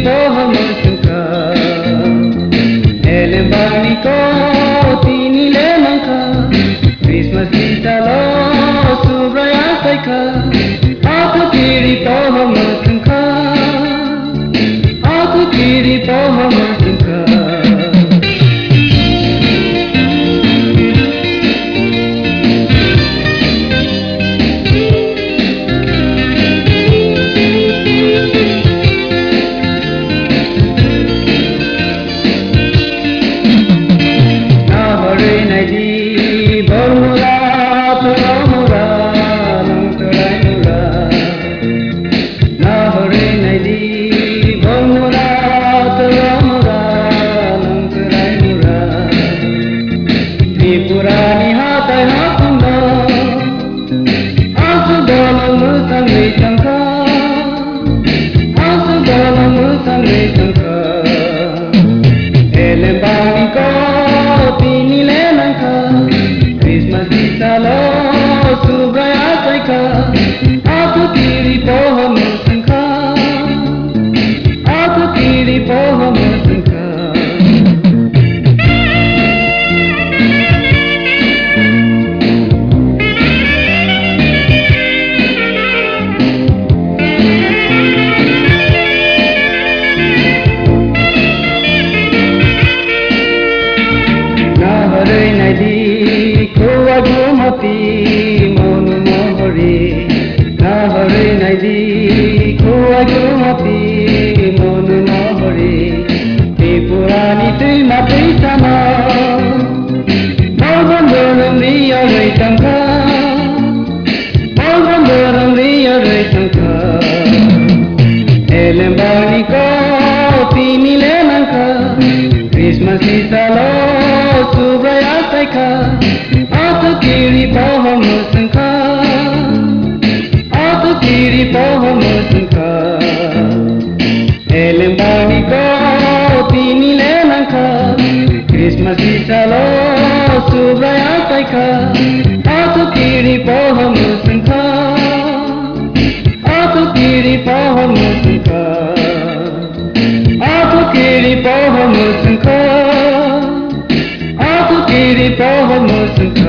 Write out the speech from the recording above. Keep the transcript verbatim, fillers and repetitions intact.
Pohor mwswngkha, elembani kotini le mankha, Christmas ni salo Subrai achaikha, ato kiri pohor mwswngkha, ato kiri pohor mwswngkha. Nahorwi naidi, bormura, toromura, nongtoraimura. Nahorwi naidi, bormura, toromura, nongtoraimura. Tripurani hatai hakuno, aswk dono mwsangwi tongkha, aswk dono mwsangwi tongkha. Elembani kotini le nangkha, Christmas ni salo Subrai achaikha, ato kiri pohor mwswngkha, ato kiri pohor mwswngkha. Nahorwi naidi, khua gumati, monu mohori. Nahorwi naidi, khua gumati, monu mohori. Tripurani twima twisama, Malbon borong riya rwi tongkha. Malbon borong riya rwi tongkha. Elembani kotini le nangkha. Christmas ni salo Subrai achaikha. Ato kiri pohor mwswngkha. Ato kiri pohor mwswngkha. Elembani kotini le nangkha, Christmas ni salo Subrai achaikha, ato kiri pohor mwswngkha, ato kiri pohor mwswngkha, ato kiri pohor mwswngkha, ato kiri pohor mwswngkha.